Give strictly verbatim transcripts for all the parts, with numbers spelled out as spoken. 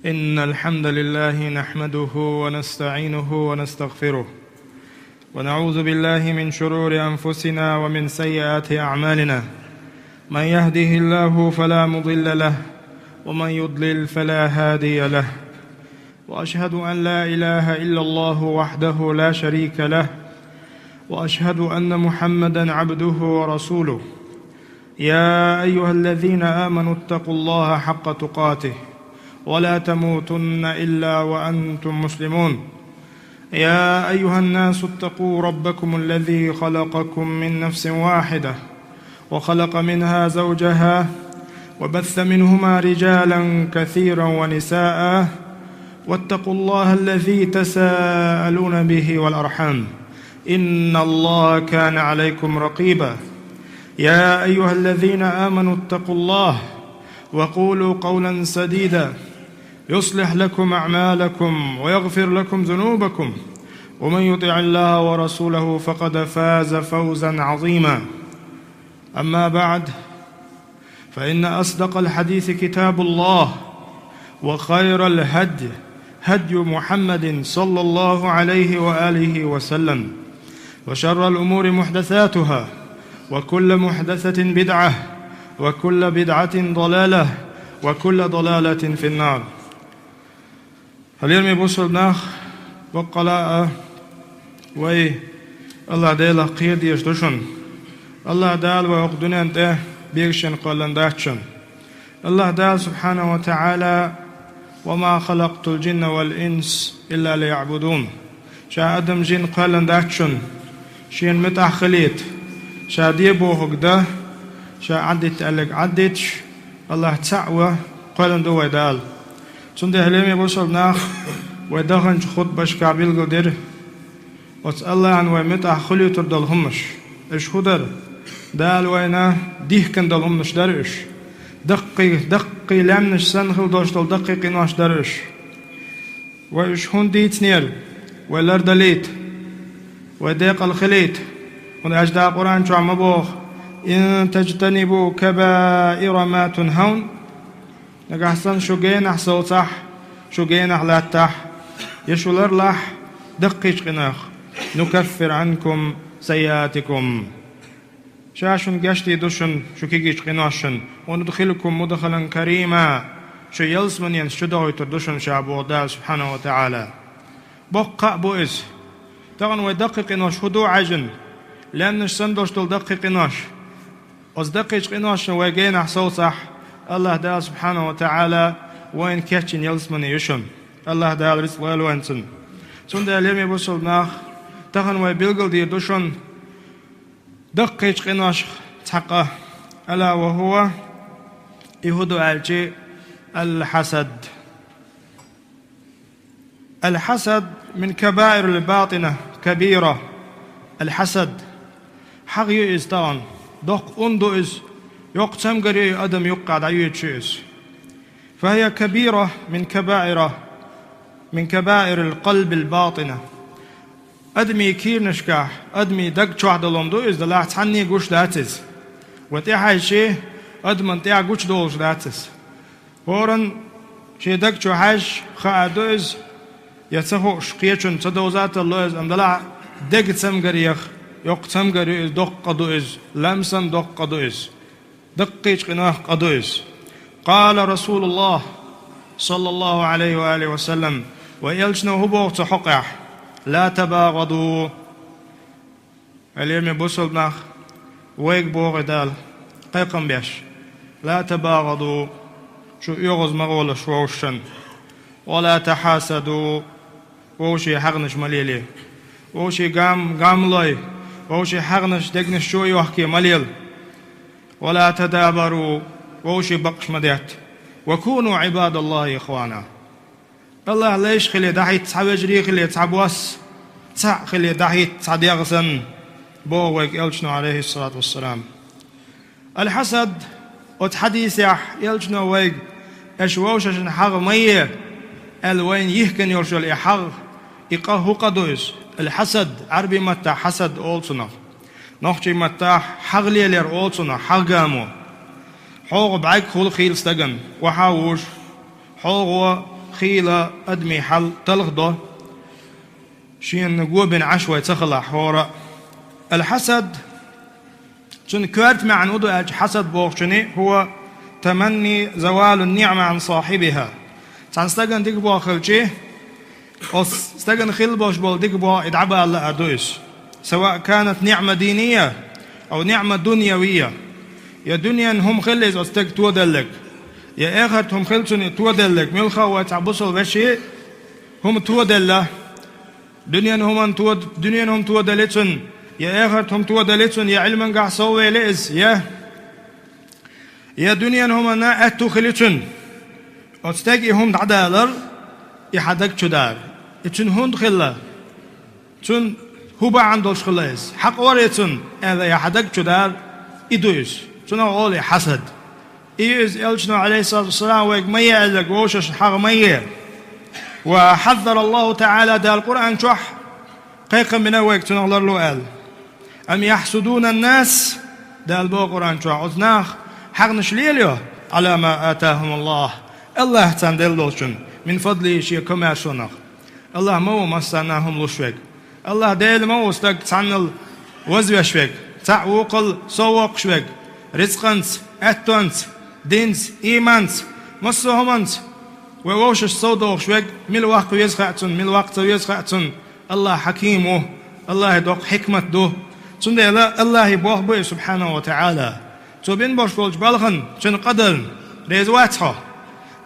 إن الحمد لله نحمده ونستعينه ونستغفره، ونعوذ بالله من شرور أنفسنا ومن سيئات أعمالنا. من يهده الله فلا مضل له، ومن يضلل فلا هادي له. وأشهد أن لا إله إلا الله وحده لا شريك له، وأشهد أن محمدا عبده ورسوله. يا أيها الذين آمنوا اتقوا الله حق تقاته ولا تموتن إلا وأنتم مسلمون. يا أيها الناس اتقوا ربكم الذي خلقكم من نفس واحدة وخلق منها زوجها وبث منهما رجالا كثيرا ونساء واتقوا الله الذي تساءلون به والأرحام إن الله كان عليكم رقيبا. يا أيها الذين آمنوا اتقوا الله وقولوا قولا سديدا يصلح لكم أعمالكم ويغفر لكم ذنوبكم ومن يطع الله ورسوله فقد فاز فوزا عظيما. أما بعد، فإن أصدق الحديث كتاب الله، وخير الهدي هدي محمد صلى الله عليه وآله وسلم، وشر الأمور محدثاتها، وكل محدثة بدعة، وكل بدعة ضلالة، وكل ضلالة في النار. Хьалераме бусалба нах, баккъала а вай АллахӀ Делах кхера дезаш ду шуна. АллахӀ Дала вай хӀокху дуьнен тӀе бегашна кхоьллина дац шуна. АллахӀ Дала, субхьанаху ва таӀала: «وما خلقت الجن والإنس إلا ليعبدون». Ша адам-жин кхоьллина дац шуна, шена муьтӀахь хилийта, ша де бохург дан, ша Ӏаддита аьлларг Ӏаддиташ, АллахӀ цхьаъ ван кхоьллина ду вай Дала. Цундела, хьалераме бусалба нах, вай даханчу хутбашкахь билгалдира оцу АллахӀана вай муьтӀахь хуьлуьйтур долу хӀуманаш. Уьш хӀун дара? Дала вайна дихкина долу хӀуманаш дара уьш. Даккхий, даккхий лаьмнаш санна хила долуш долу даккхий къинош дара уьш. Вай уьш хӀунда дийцинера? Вай лардалийта, вай декъала хилийта. ХӀунда аьлча Дала Къуръан чохь ма боху: «إن تجتنبوا كبائر ما تنهون». Нагахь санна шу генахь совцахь, шу генахь латтахь, я шу ларлахь даккхийчу къинойх, «نكفر عنكم سيئاتكم». Ша шуна гечдийр ду шуна шу кегийчу къиношна, «وندخلكم مدخلا كريما», шу ялсаманенаш чу дохуьйтур ду шуна ша, боху Дала, субхьанаху ва таӀала. Боккха а бу иза. Тахана вай даккхий къинош хӀун ду хьаьжжина? Лаьмнаш санна долуш долу даккхий къинош. Оцу даккхийчу къиношна вай генахь совцахь, АллахӀ Дала, субхьанаху ва таӀала, вайна кечйина ялсамани ю шуна. АллахӀ Дала рицкъ лойла вайна цунна. Цундела, хьалераме бусалба нах, тахана вай билгалдийр ду шуна даккхийчу къиношх цхьа къа, ألا وهو, и хӀун ду аьлча, الحسد. الحسد من كبائر الباطنة كبيرة. الحسد. ХьагӀ ю иза тахана. Доккха ун ду иза. Йоккха цамгар ю и адам юккъехь дӀайоьдуш ю иза. فهي كبيرة من كبائر، من كبائر القلب الباطنة. Адамийн кийранашкахь, адамийн даг чохь долу хӀума ду иза, делахь цхьанне гуш дац иза. Вай тӀехьаьжча, адамна тӀехь гучудолуш дац иза. ХӀоранна шен даг чу хьаьжча, хаа ду иза, я ца хууш, кхечунна ца довза а талло иза, амма делахь деган цамгарех йоккха цамгар ю иза, доккха къа ду иза, лам санна доккха къа ду иза. Даккхийчу къинойх къа ду иза. قال رسول الله صلى الله عليه وآله وسلم, вай элчано хӀун боху цу хьокъехь? لا تباغضوا. Хьалераме бусалба нах, вайга боху Дала, кхайкхам беш: لا تباغضوا, шу оьгӀаз ма гӀолаш вовшашна. ولا تحاسدوا, вовшийн хьагӀнаш ма лелае. Вовшийн гам-, гам ма лой, вовшийн хьагӀнаш дегнаш чу а йохке ма лела. ولا تدابروا, вовшийн бакъаш ма детта. وكونوا عباد الله إخوانا. АллахӀан лайш хиле дӀахӀитта, цхьа вежарий хиле, цхьа бос, цхьаъ хиле дӀахӀитта, цхьа дегӀ санна, боху вайга элчано, Ӏалайхиссалату вассалам. Аль-хьасад, оцу хьадисехь элчано вайга: «Аша вовшашна хьагӀ ма е», аьлла, вайна йихкина йолуш йолу и хьагӀ, и къа хӀун къа ду иза? Аль-хьасад, Ӏарбийн маттахь хьасад олу цунах. Нохчийн маттахь хьагӀ лелор олу цунах, хьагӀ гамо. ХьогӀа бӀаьрг хуьлу хийла стагана, охьа а вуш, хьогӀо хийла адамий хьал талхадо, шена го бина Ӏаш вай ца хилахь хӀора. Аль-хьасад, цуьнан коьрта маьӀна хӀун ду аьлча, хьасад бохучуьнан, хӀува таманни завалун ниӀма Ӏан сахьибиха. Цхьана стагана дика боху хилчи, оцу стагана хилла болуш болу дика боху и дӀабала лаар ду иза. Саваъ канат ниӀма динийя, ав ниӀма дунъявийя. Я дуьненан хӀума хилла иза оцу стеган тоделларг, я эхартан хӀума хилла цунна и тоделларг, муьлхха а вай цхьа бусалба вешин хӀума тоделла, дуьненан хӀуманна тода-, дуьненан хӀума тоделла цунна, я эхартан хӀума тоделла цунна, я Ӏилманехь соввелла иза, я, я дуьненан хӀуманна аьтту хилла цунна. Оцу стеган и хӀума дӀадалар, и хьан даг чу дара. И цуьнан хӀунда хилла? Цунна хӀун бахьана долуш хилла иза? Хьакъ вара и цунна, аьлла, я хьан даг чу дара, и ду иза. Цунах олу и хьасад. И иза элчано, Ӏалайхиссалату вассалам, вайга ма е аьлларг, вовшашна хьагӀ ма е. Ва хьаззара Аллаху таӀала, Дала Къуръан чохь кхайкхам бина вайга цунах ларло аьлла. Ам яхьсудуна ан-нас, Дала боху Къуръан чохь, оцу наха хьагӀнаш лелайо, Ӏала ма атахумуллах, Аллаха царна делла долчун, мин фадлихи, шен комаьршонах. Аллах ма ву массарна хӀума луш верг. Аллах Дела ма ву стаг цхьаннал вазвеш верг, цхьаъ вукхул соввоккхуш верг, рицкъанца, аьттонца, динца, ийманца, массо а хӀуманца. Вай вовшашца совдохуш верг, мила ваккха веза хаьа цунна, мила ваккха ца веза хаьа цунна. Аллах хьаким ву, Аллахе доккха хьикмат ду. Цундела Аллахе боху бу и, субхьанаху ва таӀала. Цо бина болуш болчу балхана, цуьнан къадарна реза вац хьо?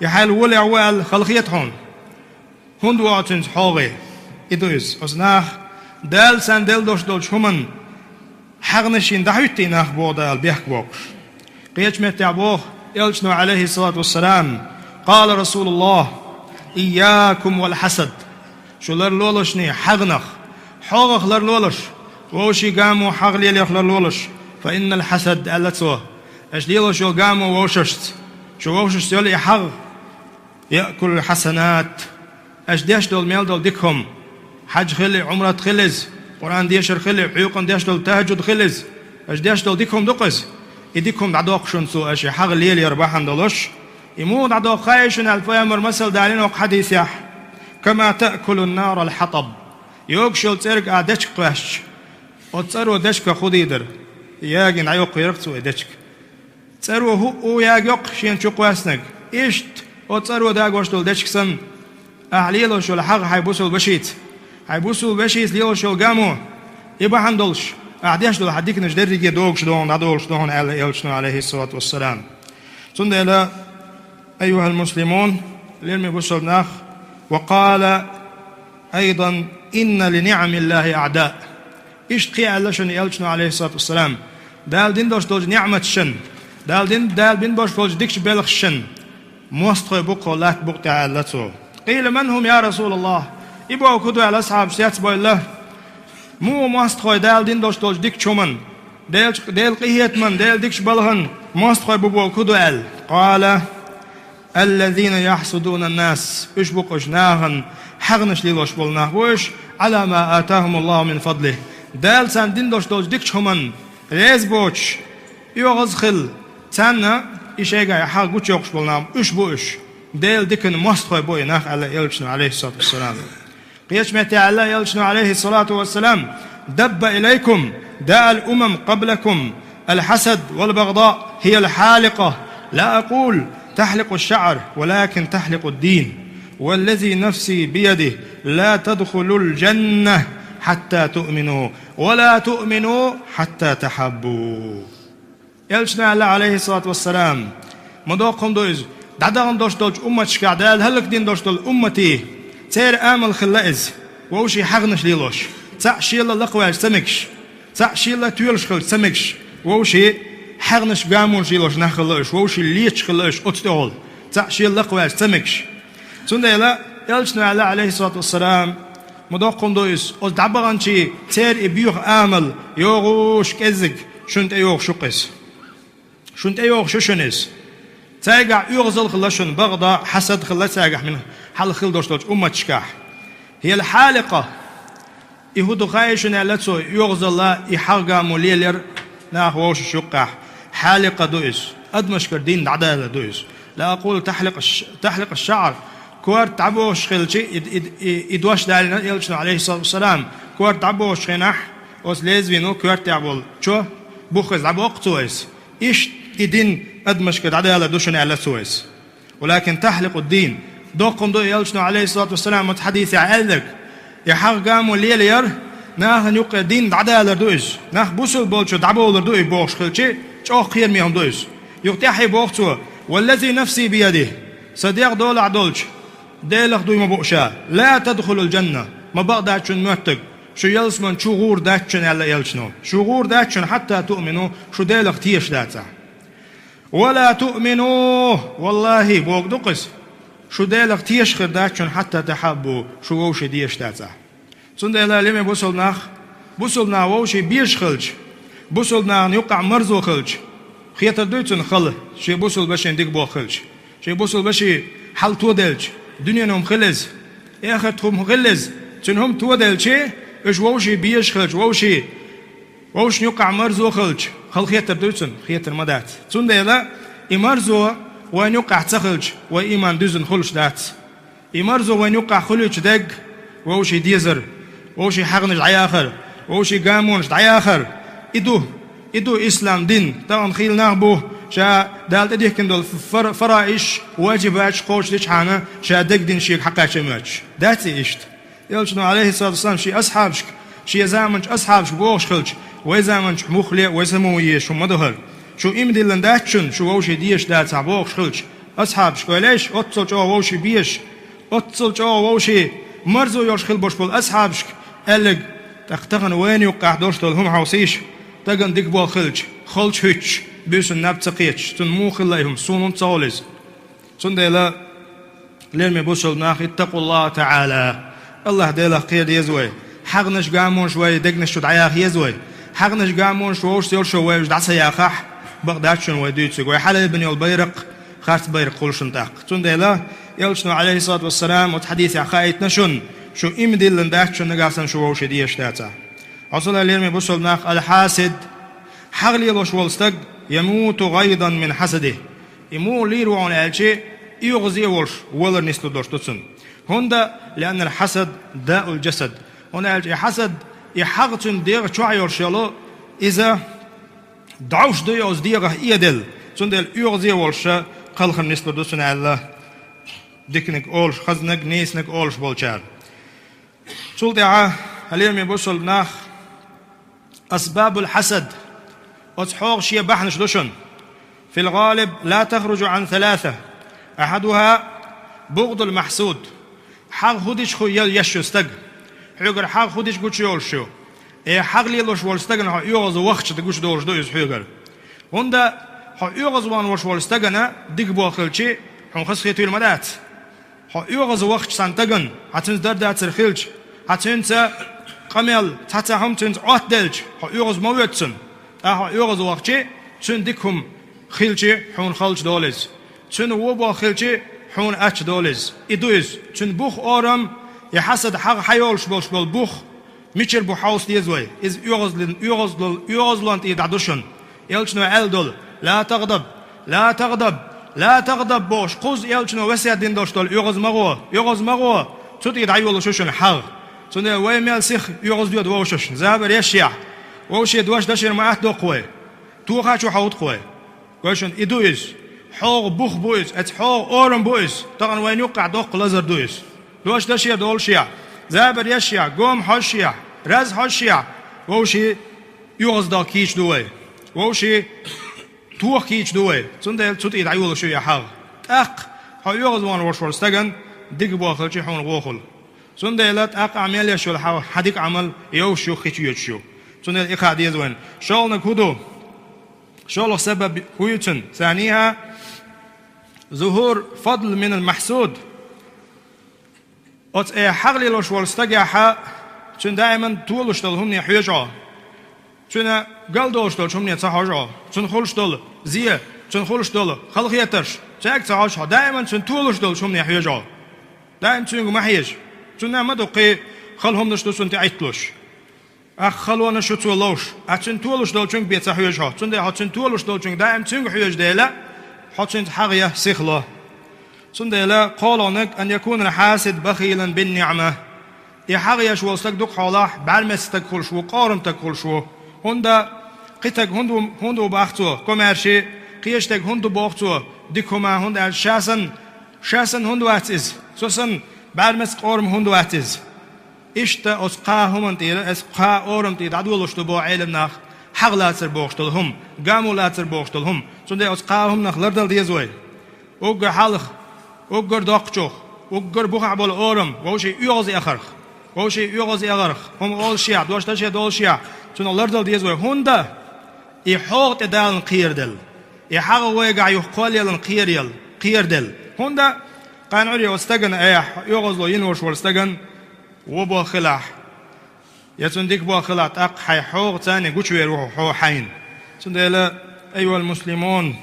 И хьайл волехь ву аьлла, хала хета хьуна? ХӀунда ву хьо цуьнца хьогӀе? И ду иза. Оцу наха Дала царна делла долуш долчу хӀуманна хьагӀнаш йина дӀахӀуьтту и нах, боху Дала, бехк боккхуш. Кхечу меттехь боху элчано, Ӏалайхиссалату вассалам: «Къала Расулуллах: ийякум вал хьасад». Шу ларлолашний хьагӀнах, хьогӀах ларлолаш, вовшийн гамо хьагӀ лелош ларлолаш, фа иннал хьасад, аьлла цо. Аша лелош йолу гамо вовшашца, шу вовшашца йолу и хьагӀ, яъкулул хьасанат, аша деш долу мел долу дика хӀума, хьаьж хила, Ӏумрат хила иза, Къуръан дешар хила, хьуькъан деш долу тахӀажжуд хила иза, аша деш долу дика хӀума ду-кх иза. И дика хӀума дӀадоккху шуна цо, аша и хьагӀ лелаяр бахьана долуш. И муха дӀадоккху хаий шуна аьлла, пайхамар масал далийна окху хьадисехь: «Кама таъкулун нарул хьатаб». Йогуш йолу цӀерга ахь дечиг кхоьссича, оцу цӀаро дечигах хӀун дийр дара? Ягийна дӀайоккхур яра-кх цо и дечиг. ЦӀаро хӀуъу ягайо-кх шена чу кхоьссинарг. Иштта оцу цӀаро дагош долу дечиг санна, ахь лелош йолу хьагӀ хьайн бусалба вешица, хьайн бусалба вешица лелош йолу гамо, и бахьана долуш, ахь деш долу хьан диканаш дерриге догуш ду хьуна, дӀадолуш ду хьуна, аьлла элчано, Ӏалайхиссалату вассалам. Цундела, айюхал муслимун, лераме бусалба нах, ва къала айдан: «Инна ли ниӀамиллахи аъда». Иштта кхин аьлла шуна элчано, Ӏалайхиссалату вассалам, Дала дина долуш долчу ниӀматашна, Дала дин, Дала бина болуш болчу дикачу белхашна мостагӀий бу-кх хӀокху латта букъа тӀехь, аьлла цо. Къийла: «Ман хӀум, я Расулаллах?» И бохург хӀун ду аьлла, асхьабаша цецбевлла. Муха мостагӀий Дала дина долуш долчу дикачу хӀуманна, Делан, Делан къинхетаман, Делан дикачу балхана мостагӀий бу бохург хӀун ду аьлла? Къала: «Аллазина яхьсудуна ан-нас». Уьш бу-кх уьш, нахана хьагӀнаш лелош болу нах бу уьш, «Ӏала ма атахумуллаху мин фадлих». Дала царна дина долуш долчу дикачу хӀуманна реза боцуш, оьгӀаз хилла, царна и шайгахь хьагӀ гучуйоккхуш болу нах, уьш бу уьш. Делан диканан мостагӀий бу и нах, аьлла элчано, Ӏалайхиссалату вассалам. Кхечу метте аьлла элчано, Ӏалайхиссалату вассалам: «Дабба илайкум даул умам къаблакум, аль-хьасад вал-багъда хиял-хьаликъа, ла акъулу тахьликъу шаър, валакин тахьликъу дин. Валлази нафси биядихи, ла тадхулул-джанната хьатта туъмину, ва ла туъмину хьатта тахьаббу». Элчано аьлла, Ӏалайхиссалату вассалам, ма доккха хӀума ду иза, дӀадахана долуш долчу умматашкахь, Дала хӀаллакдина долуш долу умматий, церан амал хилла иза, вовшийн хьагӀнаш лелош, цхьаъ шелла лакхаваьлча ца мегаш, цхьаъ шелла тоьлуш хилча ца мегаш, вовшийн хьагӀнаш, гамонаш лелош нах хилла уьш, вовшийн леташ хилла уьш оцу тӀехула, цхьаъ шелла лакхаваьлча ца мегаш. Цундела элчано аьлла, Ӏалайхиссалату вассалам, ма доккха хӀума ду иза, оцу дӀабаханчийн, церан и боьха амал, йогӀуш кӀеззиг, шуна тӀейогӀуш ю-кх иза. Шуна тӀейогӀуш ю шуна иза. Цаьргахь оьгӀазалла хилла шуна, багъда, хьасад хилла цаьргахь, мин хьалха хилла долуш долчу умматашкахь. Хиял-хьаликъа, и хӀун ду хаий шуна аьлла цо, и оьгӀазалла, и хьагӀ, гамо лелаяр наха вовшашна юккъехь. Хьаликъа ду иза, адамашкара дин дӀадалар ду иза. Ла акъулу тахьликъу ш-, тахьликъу шаър, Корта дӀабохуш хилча, и, и, и, и дош далийна элчано, алейхиссалату вассалам, корта дӀабохучу хенахь оцу лезвино коьртехь болу чо, бух иза дӀабоккху цо иза. Иштта и дин адамашка дӀадалар ду шуна аьлла цо иза. «Валакин тахликъу дин». Доккха ду элчано, алейхиссалату вассалам, оцу хьадисехь аьлларг. И хьагӀ гамо лелаяр, нахана юккъе дин дӀадалар ду иза. Нах бусул болчу дӀабовлар ду и бохуш хилча, чӀогӀа кхераме хӀума ду иза. Юха тӀаьхье боху цо: «Валлази нафси биядихи». Сан дегӀ долахь долчу Делах дуй ма буу ша: «Ла тадхулул джанна». Ма бакъ дац шуна моьттург, шу ялсаман чу гӀур дац шуна аьлла элчано. Шу гӀур дац шуна, хьатта туъмину, шу Делах тешаш дацахь. «Ва ла туъмину», валлахи, боху ду-кх иза, шу Делах тешаш хир дац шуна, хьатта тахьаббу, шу вовший дешаш дацахь. Цундела, лераме бусул нах, бусул нах вовший безаш хилча, бусул нахана юккъахь марзо хилча, хетар дуй цунна хала, шен бусул башина дика боху хилча, шен бусул башин хьал тоделча, дуьненан хӀума хила иза, эхартан хӀума хила иза, цуьнан хӀума тоделча, уьш вовший безаш хилча, вовший, вовшашна юккъахь марзо хилча, хала хетар дуй цунна? Хетар ма дац. Цундела и марзо вайна юккъахь ца хилча, вайн ийман дуьззина хуьлуш дац. И марзо вайна юккъахь хуьлуьйтуш дерг вовший дезар, вовший хьагӀнаш дӀаяхар, вовший гамонаш дӀаяхар. И ду, и ду ислам дин. Тахана хийла нах бу, ша Дала тӀедихкина долу фар-, фараиш, ваджибаташ кхочушдичхьана, ша дегдина шега хьакхаьчна моьттуш. Дац и иштта? Элчано, алейхиссалату вассалам, шен асхьабашка, шен заманчу асхьабашка бохуш хилча, вай заманчу муххале а, вай самукъане езаш хӀума ма ду хӀара. Шу ийман диллина дац шуна, шу вовший дезаш дацахь бохуш хилча, асхьабашка ойла еш, оццул чӀогӀа вовший безаш, оццул чӀогӀа вовший марзо йолуш хила болуш болу асхьабашка аьлларг, тӀаккха тахана вайна юккъахь долуш долу хӀума хьовсийша, стагана дика болу хилча, халчу хӀуьттуш, буьйсанна наб ца кхеташ, цунна муха хилла и хӀума, суна хӀунда ца хуьлу иза? Цундела, лераме бусул нах, иттакъуллаха таӀала. АллахӀ Делах кхера деза вай. ХьагӀнаш, гамонаш вай дегнаш чу дӀаяха еза вай. ХьагӀнаш, гамонаш вовшашца йолуш вай уьш дӀа ца яхахь, бакъ дац шуна вай дуьйцург. Вай хьалайбина йолу байракх харц байракх хуьлу шуна тӀаккха. Цундела, элчано, алейхиссалату вассалам, оцу хьадисехь хаийтина шуна, шу ийман диллина дац шуна нагахь санна шу вовший дезаш дацахь. Хьовсал, лераме бусул нах, алхьасид, хьагӀ лелош волу стаг, ямуту гӀайдан мин хьасадихи. И муха лийр ву хьуна аьлча, оьгӀазе а волуш, валар нислур долуш ду цунна. ХӀунда, лианнал хьасад даул джасад. ХӀунда аьлча и хьасад, и хьагӀ цуьнан дегӀа чохь йолуш йолу, иза дӀовш ду и оцу дегӀах эделла. Цундела оьгӀазе а волуш, кхалхар нислур ду цунна аьлла, диканиг олуш, хазаниг, нийсаниг олуш болчара. Цул тӀаьхьа, хьалеме бусулба нах, асбабул хьасад, оцу хьогӀа шен бахьанаш ду шуна. Фил гӀалиб ла тахружу Ӏан саласа. Ахьадуха бугӀдул махьсуд. ХьагӀ хӀун дича хӀу ел еш ю стаг. Хьоьгара хьагӀ хӀун дича гучу йолуш ю. Э, хьагӀ лелош волчу стагана хьо оьгӀаз вахча гучу долуш ду иза хьоьгара. ХӀунда хьо оьгӀаз ван волуш волчу стагана дика боху хилчи, хьуна хазахетийла ма дац. Хьо оьгӀаз вахча цхьана стагана, хьан цуьнца дар-дацар хилча, хьан цуьнца къамел цхьа-цхьа хӀума цуьнца Ӏоттаделча, хьо оьгӀаз ма воьду цунна. ТӀаккха хьо оьгӀаз вахчи, цуьнан дика хӀума хилчи, хьуна халча долу иза. Цуьнан вон боху хилчи, хьуна ачча долу иза. И ду иза. Цуьнан бух орам, и хьасад хьагӀ хьайолуш болуш болу бух, мичара бу хьовса деза вай? Иза оьгӀазлин-, оьгӀазлол-, оьгӀазлон тӀера дӀа ду шуна. Элчано аьлла долу: «Ла тагӀдаб, ла тагӀдаб, ла тагӀдаб», – бохуш, кхузза элчано весет дина долуш долу: «ОьгӀаз ма гӀо, оьгӀаз ма гӀо». Цу тӀера дӀайолуш ю шуна хьагӀ. Цундела вай мел сиха оьгӀаз доьду вовшашна, забар ешшехь. Вовше дош дашар ма атта доккху вай. Тоха чу хьовда-кх вай. Гой шуна, и ду иза. ХьогӀа бух бу иза, эца хьогӀа орам бу иза. Тахана вайна юккъехь доккха лазар ду иза. Дош дашер долушехь, забар ешшехь, гома хьожушехь, раз хьожушехь, вовший оьгӀаз даха кийча ду вай. Вовший тоха кийча ду вай. Цундела цу тӀера дӀайолуш ю и хьагӀ. ТӀаккха хьо оьгӀаз ван волуш волу стагана дика боху хилчи, хьуна вон хуьлу. Цундела тӀаккха ахь мел еш йолу хьагӀ, хьан дика Ӏамал йовш ю, хи чу йоьдуш ю. Цундела и хаа деза вайна. ШолгӀаниг хӀун ду? ШолгӀа сабаб хӀун ю цуьнан? Саниха, зухур фадл минал махьсуд. Оцу, э, хьагӀ лелош волу стагехьа, цуьнан даиман толуш долу хӀумане хьоьжу хьо. Цуьнан гал долуш долчу хӀумане ца хьожу хьо. Цуьнан хуьлуш долу зе, цуьнан хуьлуш долу халахетарш, цаьрга ца хьожу хьо. Даиман цуьнан толуш долчу хӀумане хьоьжу хьо. Даим цуьнга ма хьежа. Цуьнан ма ду кхин хала хӀуманаш ду цунна тӀе Ӏитталуш. Ахь халонаш ю цо ловш. Ахь цуьнан толуш долчуьнга бен ца хьоьжу хьо. Цундела хьо цуьнан толуш долчуьнга даим цуьнга хьоьжу дела, хьо цуьнца хьагӀ ян сиха ло. Цундела кхоалгӀаниг: «أن يكون الحاسد بخيلا بالنعمة». И хьагӀ еш волу стаг дукха хьолахь бӀаьрмециг стаг хуьлуш ву, къорам стаг хуьлуш ву. ХӀунда кхин стаг хӀунда ву, хӀунда ву боху цо, комаьрша, кхечу стаг хӀунда ву боху цо, дика хӀума, хӀунда аьлча ша санна, ша санна хӀунда вац иза, со санна бӀаьрмециг, къорам хӀунда вац иза. Иштта оцу кхаа хӀуманна тӀера, оцу кхаа орамна тӀера дӀадолуш ду боху Ӏелам нах, хьагӀ лацар бохуш долу хӀума, гамо лацар бохуш долу хӀума. Цундела оцу кхаа хӀуманах лардала деза вай. Уггар хьалха, уггар доккхачух, уггар бухахь болу орам вовшийн оьгӀаз эхарх, вовшийн оьгӀаз эхарх, хӀума олушехь, дош даше долушехь, цунах лардала деза вай. ХӀунда и хьогӀа тӀедаларна кхераделла, и хьагӀ вайгахь юха кхоллаяларна кхераял-, кхераделла. ХӀунда кхана Ӏуьйре оцу стагана, э, оьгӀазло йина волуш волу стагана вон болх хилахь, я цунна дика болх хилахь, тӀаккха хьайн хьогӀа царна гучувер ву хьо хьайна. Цундела, أيها المسلمون,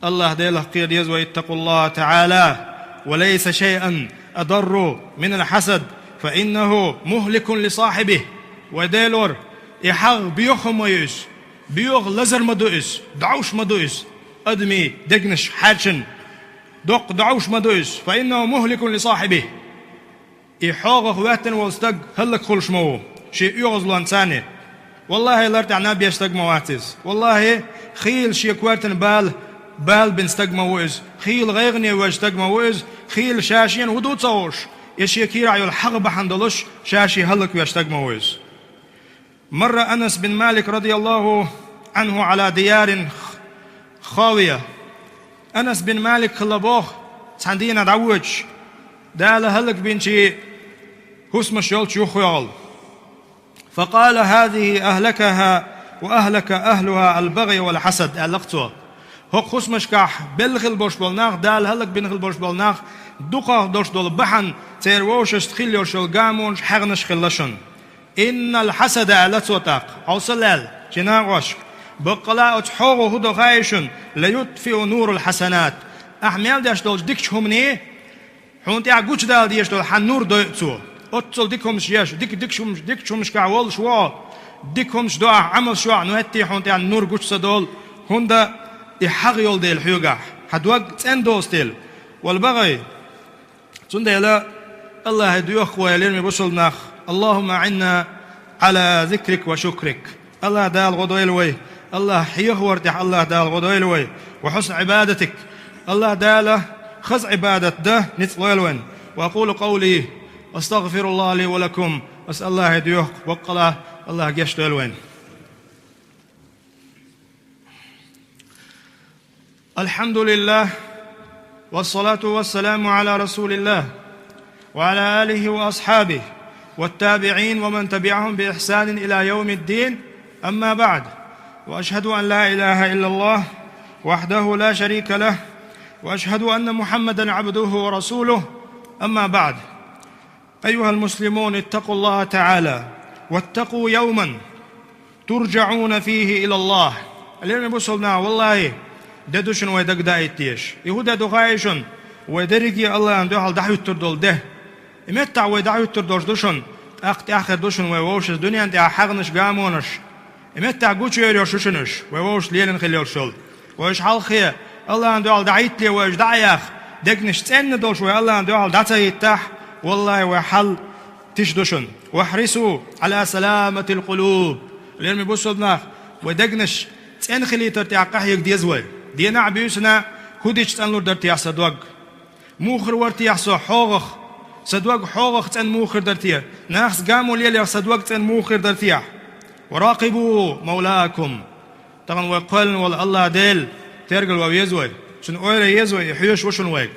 АллахӀ Делах кхера деза вай: «اتقوا الله تعالى، وليس شيء أضر من الحسد، فإنه مهلك لصاحبه». Вай Делора, и хьагӀ боьха хӀума ю иза, боьха лазар ма ду иза, дӀовш ма ду иза, адамийн дегнаш хьаьрчина доккха дӀовш ма ду иза, «فإنه مهلك لصاحبه». И хьогӀах хӀоьттина волу стаг хӀаллакьхуьлуш ма ву шен оьгӀазлонца царна. ВаллахӀи, лар тӀехь наб еш стаг ма вац иза. ВаллахӀи, хийла шен коьртана бала, бала бина стаг ма ву иза. Хийла гӀайгӀане веш стаг ма ву иза. Хийла ша шена хӀун ду ца хууш, и шен кийрахь йолу хьагӀ бахьана долуш ша шен хӀаллаквеш стаг ма ву иза. مر أنس بن مالك رضي الله عنه على ديار خاوية. Анас бин Малик хилла боху, цхьана дийнахь дӀавоьдуш, Дала хӀаллакбинчийн хӀусамаш йолчу юххехула. فقال: «هذه أهلكها وأهلك أهلها البغي والحسد», аьлла-кх цо. ХӀокху хӀусамашкахь белла хилла болуш болу нах, Дала хӀаллакбина хилла болуш болу нах, дукхах долуш долу бахьана церан вовшашца хилла йолуш йолу гамонаш, хьагӀнаш хилла шуна. «إن الحسد», аьлла цо тӀаккха, хьовса а лаьлла шен накъошка, «баккъала оцу хьогӀо хӀун до хаьий шуна, ليطفئ نور الحسنات». Ахьа мел деш долчу дикачу хӀумане хьуна тӀехь гучудала дезаш долу хьан нур дойу цо. Оццул дика хӀумаш еш, дика, дикачу хӀумаш, дикачу хӀумашкахь волуш ву хьо, дика хӀумаш до ахь, Ӏамалш йо ахь, ну хӀетте хьуна тӀехь нур гучу ца долу, хӀунда и хьагӀ йолу дела хьоьгахь, хьан дог цӀена доцу дела. Вал багӀай. Цундела АллахӀе доьху вай, лераме бусалба нах: «اللهم أعنا على ذكرك وشكرك». АллахӀ Дала гӀо дойла вай, АллахӀ хьехавар тӀехь АллахӀ Дала гӀо дойла вай, «وحسن عبادتك». АллахӀ Дала хаза Ӏибадат дан ницкъ лойла вайн. «وأقول قولي وأستغفر الله لي ولكم». Ас АллахӀе доьху, баккъала АллахӀ гечдойла вайн. الحمد لله، والصلاة والسلام على رسول الله، وعلى آله وأصحابه، والتابعين ومن تبعهم بإحسان إلى يوم الدين، أما بعد، وأشهد أن لا إله إلا الله وحده لا شريك له، وأشهد أن محمدا عبده ورسوله، أما بعد. أيها المسلمون، اتقوا الله تعالى، واتقوا يوما ترجعون فيه إلى الله. Лераме бусалба нах, валлахӀи, де ду шуна вай дагадаийта дезаш. И хӀун де ду хаьий шуна? Вай дерриге АллахӀана дуьхьал дӀахӀуьттур долу де. И меттахь вай дӀахӀуьттур долуш ду шуна, тӀаккха тӀаьххьара ду шуна вай вовшашца дуьненна тӀехь хьагӀнаш, гамонаш. И меттахь гучуьйр йо шу шуна уьш, вай вовшашца лелийна хилла йолуш йолу. Вай уьш хьалххе АллахӀана дуьхьал дӀахӀиттале, вай уьш дӀа а яьхна, дегнаш цӀена долуш вай АллахӀана дуьхьал дӀа ца хӀиттахь, валлахӀи, вай хьал тиша ду шуна. «واحرصوا على سلامة القلوب». Лераме бусалба нах, вай дегнаш цӀена хилийтар тӀехь къахьега деза вай. Дийнахь а, буьйсанна а хӀун дича цӀанлур дара техьа сан дог? Муха хир вара техьа со хьогӀах? Сан дог хьогӀах цӀена муха хир дара те? Нахаца гамо лелаехь сан дог цӀена муха хир дара техьа? «وراقبوا مولاكم». Тахана вай кхоьллина волу АллахӀ Дела тергал ван веза вай. Цуьнан ойла еза вай, и хьоьжуш ву шуна вайга.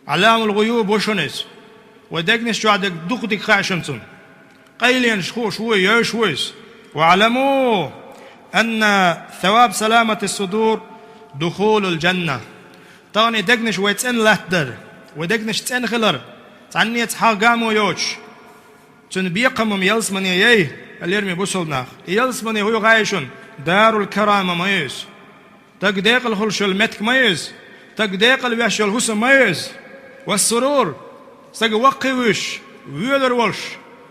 «علام الغيوب» ву шуна иза. Вай дегнаш чохь дерг дукха дика хаьа шуна цунна. Къайленаш хууш ву, йовш ву иза. «واعلموا أن ثواب سلامة الصدور دخول الجنة». Тахана и дегнаш вай цӀена латтадар, вай дегнаш цӀена хилар, цхьаннеца хьагӀ, гамо йоцуш, цуьнан бекхам-м ялсамане яй, лераме бусалба нах. И ялсамане хӀун ю хаьий шуна? Дарул карама ма ю иза. Стаг декъала хуьлуш йолу меттиг ма ю иза. Стаг декъала веш йолу хӀусам ма ю иза. «والسرور», стаг ваккхий вуьйш, воьлур волуш,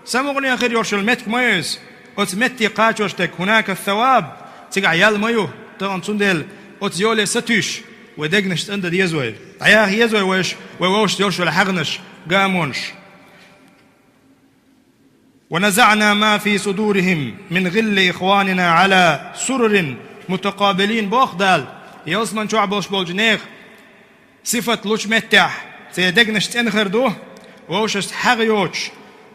самукъане хир йолуш йолу меттиг ма ю иза. Оцу метте кхачош дерг, «هناك الثواب», цигахь ял ма ю. Тахана цундела оцу йоле сатуьйсуш, Вай дегнаш цӀенда деза вай. ДӀаяха еза вай вайш, вай вовшашца йолуш йолу хьагӀнаш, гамонаш. «ونزعنا ما في صدورهم من غل إخواننا على سرر متقابلين», боху Дала, ялсаман чохь болуш болчу нехан сифат лучу меттехь, церан дегнаш цӀена хир ду, вовшашца хьагӀ йоцуш,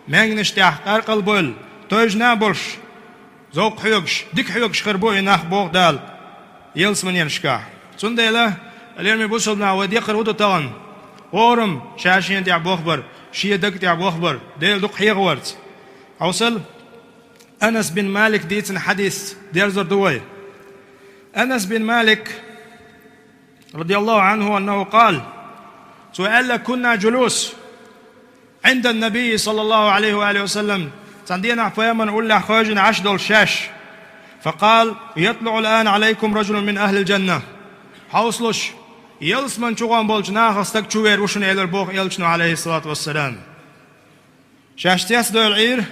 маьнгнаш тӀехь къаркъалбевлла, тевжина а болуш, зовкх хьоьгуш, дика хьоьгуш хир бу и нах, боху Дала, ялсаманенашкахь. Цундела, лераме бусалба нах, вай декхар хӀун ду тахана? ГӀорам ша-шена тӀехь бохбар, шен даг тӀехь бохбар, Дела дукха хьехаварца. Хьовсал, Анас бин Малик дийцина хьадис дерзор ду вай. Анас бин Малик, رضي الله عنه أنه قال, цо аьлла: «كنا جلوس عند النبي صلى الله عليه وآله وسلم», цхьана дийнахь пайхамарна уллехь хевшина Ӏаш долуш шаьш. «فقال: يطلع الآن عليكم رجل من أهل الجنة». Хьовсалаш, ялсаман чу гӀон болчу нахах стаг чувер ву шуна, элира боху элчано, عليه الصلاة والسلام. Шаьш цецдевлла Ӏийра,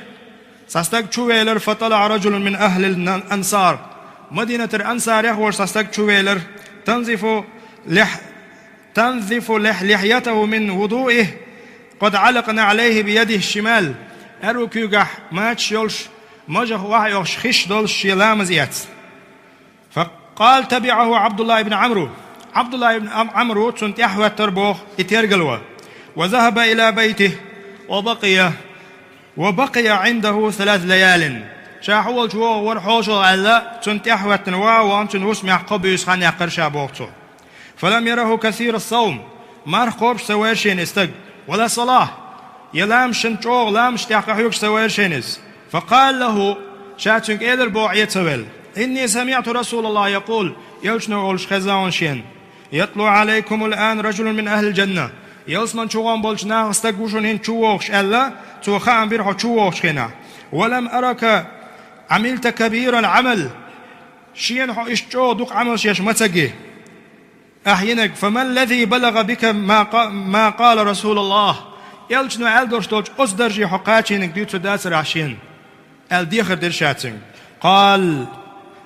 цхьа стаг чувелира, «فطلع رجل من أهل الأنصار». Мадинатара ансарех волуш цхьа стаг чувелира, «تنظف لح-، تنظف لح-، لحيته من وضوئه، قد علق نعليه بيده الشمال». Аьрру куьйгахь мачаш йолуш, мажах охьайохуш хиш долуш шен ламаз эцна. «فقال: تبعه عبد الله بن عمرو». Ӏабдулла ибн Ам-, Ӏамру цунна тӀаьхьахӀоьттира боху и тергало. «وذهب إلى بيته وبقي، وبقي عنده ثلاث ليال». Ша хьо волчу вогӀу вара хьошалгӀа аьлла, цунна тӀаьхьахӀоьттина ван а ван, цуьнан хӀусамехь кхо буьйса хан яккхира ша боху цо. «فلم يره كثير الصوم». Марха кхобуш ца вайра шена и стаг. «ولا صلاة». Я ламашна чӀогӀа ламаш тӀехь къахьоьгуш ца вайра шена иза. «فقال له», ша цуьнга элира боху Ӏе ца велла: «إني سمعت رسول الله يقول», элчано олуш хезна хьуна шена: «يطلع عليكم الآن رجل من أهل الجنة». Ялсаман чу гӀон болчу нахах стаг ву шуна хӀинца чувогӀуш аьлла, цо хаам бира хьо чувогӀучу хенахь. «ولم أرك عملت كبير العمل». Шена хьо иштта чӀогӀа дукха Ӏамалш еш ма ца ги. Ахь йинарг: «فما الذي بلغ بك ما ق-، ما قال رسول الله». Элчано аьлла долуш долчу оцу дарже хьо кхачийнарг дуьйцур дацара ахь шена? Аьлла дехар дира ша цуьнга. «قال: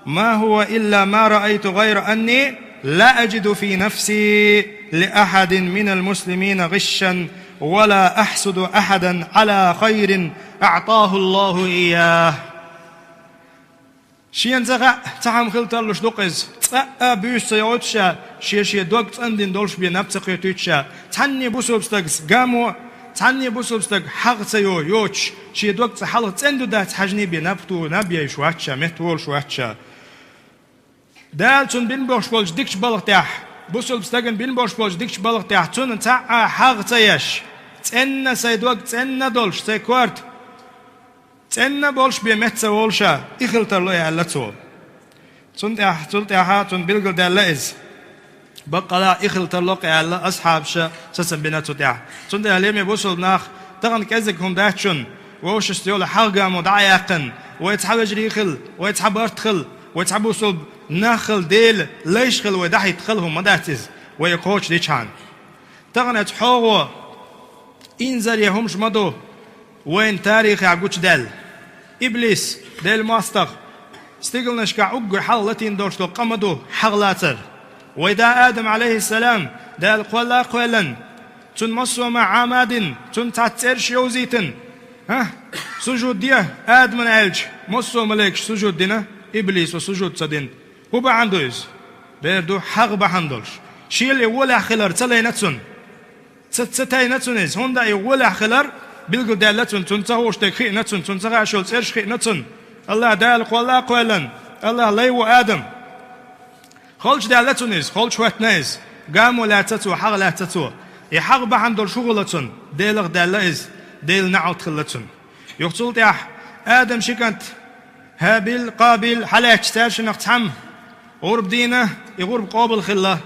ما هو إلا ما رأيت غير أني لا أجد في نفسي لأحد من المسلمين غشا ولا أحسد أحدا على خير أعطاه الله إياه». Шена ца хаьа, цхьа хӀума хила тарлуш ду-кх иза. Цкъа а буьйса ца йойтуш ша, шен-шен дог цӀандина долуш бен наб ца кхетуьйтуш ша, цхьанне бусулба стагца гамо, цхьанне бусулба стаг хьагӀ ца йо-, йоцуш, шен дог цкъа хьалха цӀена ду дац хьажний бен наб ту-, наб ейш вац ша, меттаволуш вац ша. Дала цунна бина бохуш болчу дикачу балха тӀехь, бусулба стагана бина бохуш болчу дикачу балха тӀехь цунна цхьа а хьагӀ ца еш, цӀенна сайн дог, цӀенна долуш сайн корта, цӀенна болуш бен метта ца волу ша, и хила тарло и аьлла цо. Цунна тӀехь, цул тӀаьхьа цунна билгалдаьлла иза. Баккъала и хила тарло-кх и аьлла, асхьабаша сацам бина цу тӀехь. Цундела, лераме бусулба нах, тахана кӀезиг хӀума дац шуна, вовшашца йолу хьагӀ-гамо дӀа а яьккхина, вай цхьа вежарий хила, вай цхьа барт хила, вай цхьа бусулба нах хила, Делан лайш хила вай дӀахӀитта хала хӀума ма дац иза, вай и кхочушдичхьана. Тахана оцу хьогӀо инзаре хӀумаш ма ду вайна тарихехь гучудаьлла. Иблис, Делан мостагӀа, стигалнашкахь уггар хьалха латийна долуш долу къа ма ду хьагӀ лацар. Вай да Адам, Ӏалайхиссалам, Дала кхолла а кхоьллина, цунна массо а ма Ӏама а дина, цунна цхьацца цӀераш йовзийтина. ХӀа? Сужуд де Адамана аьлча, массо а маликаш сужуд дина, иблисо сужуд ца дина. ХӀун бахьана ду иза? Бер ду хьагӀ бахьана долуш. Шел и гӀолехь хилар ца лайна цунна. Ца, ца тайна цунна иза. ХӀунда и гӀолехь хилар билгалдаьлла цунна, цунна ца хууш дерг хиъна цунна, цунна ца хууш йолу цӀераш хиъна цунна. АллахӀ Дала кхолла а кхоьллина, АллахӀ лай ву Адам. Халчу даьлла цунна иза, халчу хӀоьттина иза. Гамо лаьцна цо, хьагӀ лаьцна цо. И хьагӀ бахьана долуш хӀун хилла цунна? Делах даьлла иза, Делан неӀалт хилла цунна. Юха цул тӀаьхьа Адам ши кӀант, ХӀабил, Къабил, хьалаьцча цаьршиннах цхьамма гӀурба дийна, и гӀурба къобал хилла.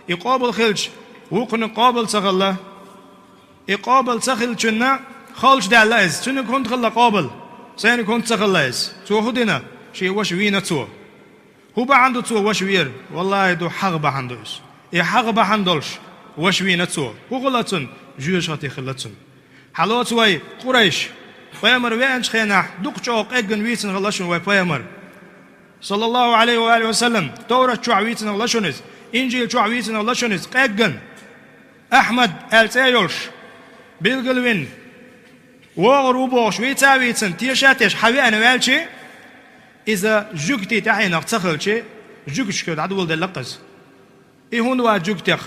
И къобал хилча, вукхуниг къобал ца хилла. И къобал ца хиллачунна халчу даьлла иза. Цуьниг хӀунда хилла къобал? Сайниг хӀунда ца хилла иза? Цо хӀун дина? Шен ваша вийна цо. ХӀун бахьана ду цо ваша вер? ВаллахӀи, ду хьагӀ бахьана ду иза. И хьагӀ бахьана долуш ваша вийна цо. ХӀун хилла цунна? Жоьжахати хилла цунна. Хьалоцу вай, Къурайш. Пайхамар веанчу хенахь дукха чӀогӀа къеггина вийцина хилла шуна вай пайхамар. Саллаллаху Ӏалайхи ва алихи ва саллам, Товрат чохь вийцина хилла шуна иза. Инжил чохь вийцина лачунца къеггина, Ахьмад аьлла цӀе йолуш, билгалвина, вогӀур ву бохуш вийца а вийцина, теша а тешна, хьан веана ваьлчи, иза жуьгтийн тӀаьхьенах ца хилчи, жуьгташка дӀадоладелла-кх иза. И хӀунда вац жуьгтех?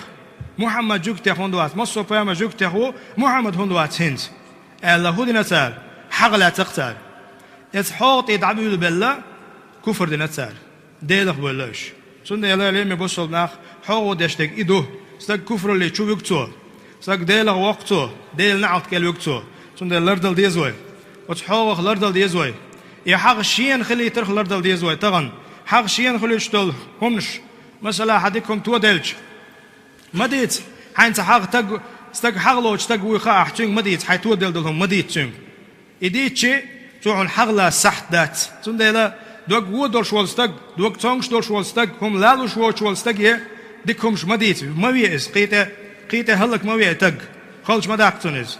Мухьаммад жуьгтех хӀунда вац? Массо а пайхамар жуьгтех ву, Мухьаммад хӀунда вац хӀинца? Аьлла, хӀун дина цара? ХьагӀ лаьцна-кх цара. Эцу хьогӀа тӀе дӀабуьйлабелла, куфр дина цара. Делах бевлла уьш. Цундела, лераме бусалба нах, хьогӀо деш дерг и ду: стаг куфралле чу вуьгу цо, стаг Делах воккху цо, Делан неӀалт кӀел вуьгу цо. Цундела лардала деза вай. Оцу хьогӀах лардала деза вай. И хьагӀ шена хилийтарх лардала деза вай тахана. ХьагӀ шена хуьлуьйтуш долу хӀуманаш, масала, хьан дика хӀума тоделча, ма дийца, хьайна цхьа хьагӀ таг, стаг хьагӀ лоцу стаг вуй хаахь, цуьнга ма дийца, хьайн тоделла долу хӀума ма дийца цуьнга. И дийцчи, цо хьуна хьагӀ лаца сахьт дац. Цундела дог вон долуш волу стаг, дог цомгуш долуш волу стаг, хӀума лалуш воцуш волу стаге дика хӀумаш ма дийца, ма ве иза, кхин тӀе, кхин тӀе хӀаллак ма ве и таг, халча ма даккха цунна иза.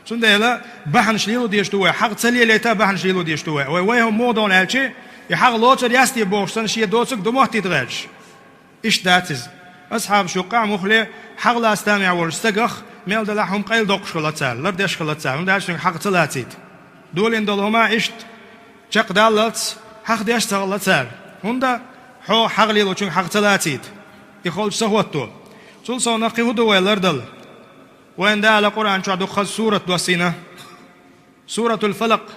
Цундела бахьанаш лело дезаш ду вай, хьагӀ ца лелийта а бахьанаш лело дезаш ду вай. Вай, вай хӀума муха ду аьлчи, и хьагӀ лоцур яц те бохуш санна, шен доцург ду моттийта гӀерташ. Иштта дац иза. Асхьабаш юккъехь а муххале, хьагӀ лаца тамехь волчу стагах мел делахь а хӀума къайладоккхуш хилла цара, лардеш хилла цара, хӀунда аьлча цуьнга хьагӀ ца лацийта. Долийна долу хӀума иштта чекхдаллалц хьагӀ деш ца хилла цара. ХӀунда? Хьо хьагӀ лелочуьнга хьагӀ ца лацийта. И холчу са хӀотто. Цул совнаха кхин хӀун ду вай лардала? Вайна Дала Къуръан чохь дукха хаза сурат доссийна. Суратул Фалакъ.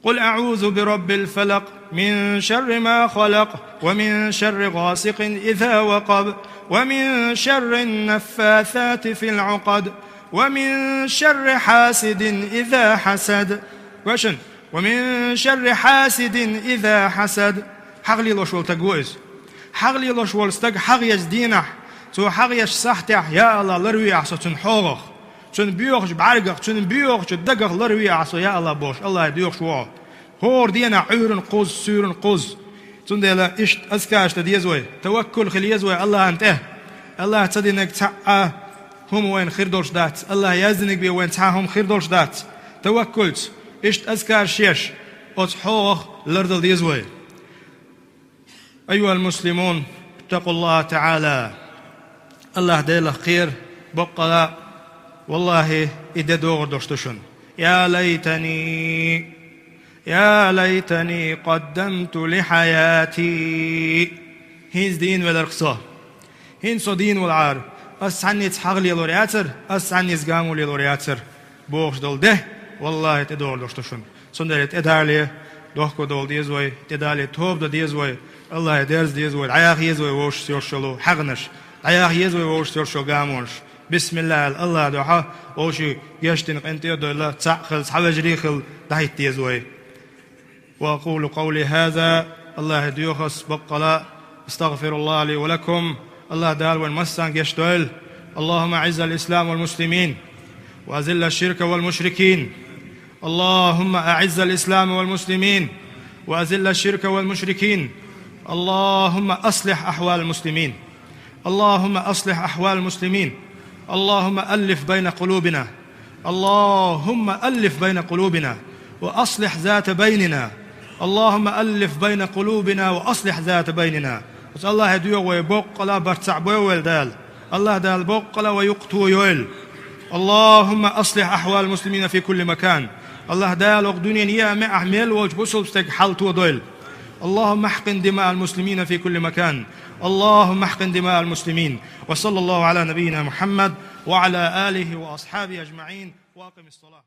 قل أعوذ برب الفلق، من شر ما خلق، ومن شر غاسق إذا وقب، ومن شر النفاثات في العقد، ومن شر حاسد إذا حسد. Вешан, ومن شر حاسد إذا حسد. ХьагӀ лелош волу стаг ву иза. ХьагӀ лелош волу стаг хьагӀ еза дийнахь, цо хьагӀ езачу сахьтехь, я АллахӀ, ларве ахь со цуьнан хьогӀах. Цуьнан боьхачу бӀаьргах, цуьнан боьхачу дагах ларве ахь со, я АллахӀ, бохуш, АллахӀе доьхуш ву хьо. ХӀора дийнахь Ӏуьйранна кхузза, суьйранна кхузза. Цундела иштта азкараш дан деза вай, таваккул хила еза вай АллахӀана тӀе. АллахӀа ца динарг цхьа а хӀума вайна хир долуш дац, АллахӀа яздинарг бен вайна цхьа а хӀума хир долуш дац. Таваккулца, иштта азкараш еш, оцу хьогӀах лардала деза вай. أيها المسلمون، اتقوا الله تعالى. АллахӀ Делах кхера, боккъала, валлахӀи, и де догӀур долуш ду шуна. يا ليتني، يا ليتني قدمت لحياتي. ХӀинца дийна веларх со. ХӀинца со дийна валахьара, ас цхьанница хьагӀ лелор яцара, ас цхьанница гамо лелор яцара, бохуш долу де, валлахӀи, тӀедогӀур долуш ду шуна. Цундела тӀедале дохко довла деза вай, тӀедале тоба дан деза вай, АллахӀе дерза деза вай, дӀаяха еза вай вовшашца йолуш йолу хьагӀнаш, дӀаяха еза вай вовшашца йолуш йолу гамонаш. Бисмилла аьлла, АллахӀан дуьхьа, вовшийн гечдина къинтӀера а довла, цхьаъ хилла, цхьа вежарий хилла, дӀахӀитта деза вай. وأقول قولي هذا، АллахӀе доьху ас боккъала, أستغفر الله لي ولكم، АллахӀ Дала вайн массарна гечдойла. اللهم أعز الإسلام والمسلمين، وأذل الشرك والمشركين. اللهم أعز الإسلام والمسلمين، وأذل الشرك والمشركين. اللهم أصلح أحوال المسلمين. اللهم أصلح أحوال المسلمين. اللهم ألف بين قلوبنا. اللهم ألف بين قلوبنا وأصلح ذات بيننا. اللهم ألف بين قلوبنا وأصلح ذات بيننا. Оцу АллахӀе доьху вай боккъала, барт цхьаъ бойла вай Дала. АллахӀ Дала боккъала вай юкъ тойойла. اللهم أصلح أحوال المسلمين في كل مكان. АллахӀ Дала хӀокху дуьненан еа маьӀехь мел волчу бусалба стеган хьал тодойла. اللهم احقن دماء المسلمين في كل مكان. اللهم احقن دماء المسلمين. وصلى الله على نبينا محمد وعلى آله وأصحابه أجمعين. وأقم الصلاة.